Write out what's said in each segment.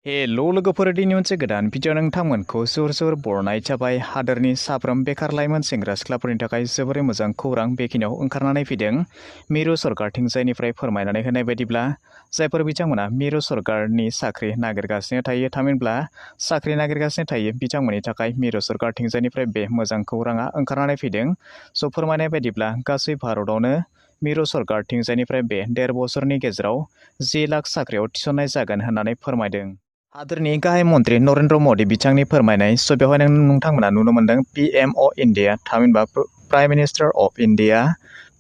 Hello लोगोफोर दिनै मोनसे गोदान भिडिअ नोंथांमोनखौ जोर बरनाय जाबाय। हादोरनि साफ्रोम बेकार लाइमोन सेंग्रा सिख्लाफोरनि थाखाय जोबोरै मोजां खौरां बेखिनियाव ओंखारनानै फैदों। मिरु सरकारथिंजायनिफ्राय फोरमायनानै होनाय बायदिब्ला जायफोर बिथांमोना मिरु सरकारनि साख्रि नागिरगासिनो थायो, थामहिनबा साख्रि नागिरगासिनो थायो बिथांमोननि थाखाय मिरु सरकारथिंजायनिफ्राय बे मोजां खौराङा ओंखारनानै फैदों। फोरमायनाय बायदिब्ला गासै भारतआवनो मिरु सरकारथिंजायनिफ्राय बे 1.5 बोसोरनि गेजेराव 10 लाख साख्रियाव थिसननाय जागोन होननानै फोरमायदों। हादोरनि गाहाय मन्त्रि नरेन्द्र मदि बिथांनि फोरमायनाय। बेवहाय नोंथांमोना नुनो मोनदों PMO इन्डिया, थामहिनबा prime minister of India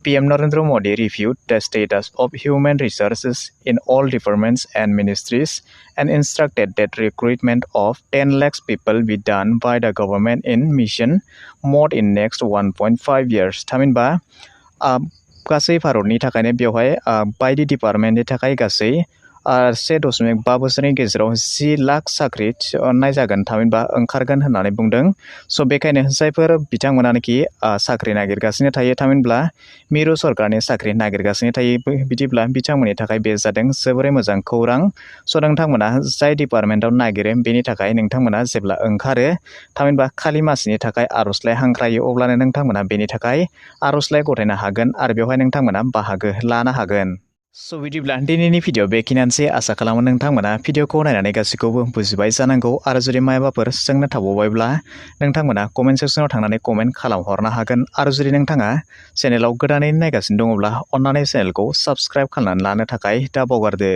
PM Narendra Modi reviewed the status of human resources in all departments and ministries and instructed that recruitment of 10 lakhs people be done by the government in mission mode in next 1.5 years। थामहिनबा गासै भारतनि थाखायनो बेवहाय बायदि डिपार्टमेन्टनि थाखाय गासै 1.5 बोसोरनि गेजेराव 10 लाख साख्रि थिसननाय जागोन, थामहिनबा ओंखारगोन होननानै बुंदों। बेखायनो जायफोर बिथांमोनानोखि साख्रि नागिरगासिनो थायो, थामहिनबा मिरु सरकारनि साख्रि नागिरगासिनो थायो, बिदिब्ला बिथांमोननि थाखाय बे जादों जोबोरै मोजां खौरां। नोंथांमोना जाय डिपार्टमेन्टआव नागिरो बेनि थाखाय नोंथांमोना जेब्ला ओंखारो, थामहिनबा खालि मासिनि थाखाय आर'जलाइ हांख्रायो, अब्लानो नोंथांमोना बेनि थाखाय आर'जलाइ गथायनो हागोन आरो बेवहाय नोंथांमोना बाहागो लानो हागोन। बिदिब्ला दिनैनि भिडिअ बेखिनियानोसै। आसा खालामो नोंथांमोना भिडिअखौ नायनानै गासैखौबो बुजिबाय जानांगौ आरो जुदि माबाफोर सोंनो थाबावबायब्ला नोंथांमोना कमेन्ट सेक्सनाव थांनानै कमेन्ट खालामहरनो हागोन। आरो जुदि नोंथाङा चेनेलाव गोदानै नायगासिनो दङब्ला अन्नानै चेनेलखौ साबस्क्राइब खालामनानै लानो थाखाय दा बावगारदो।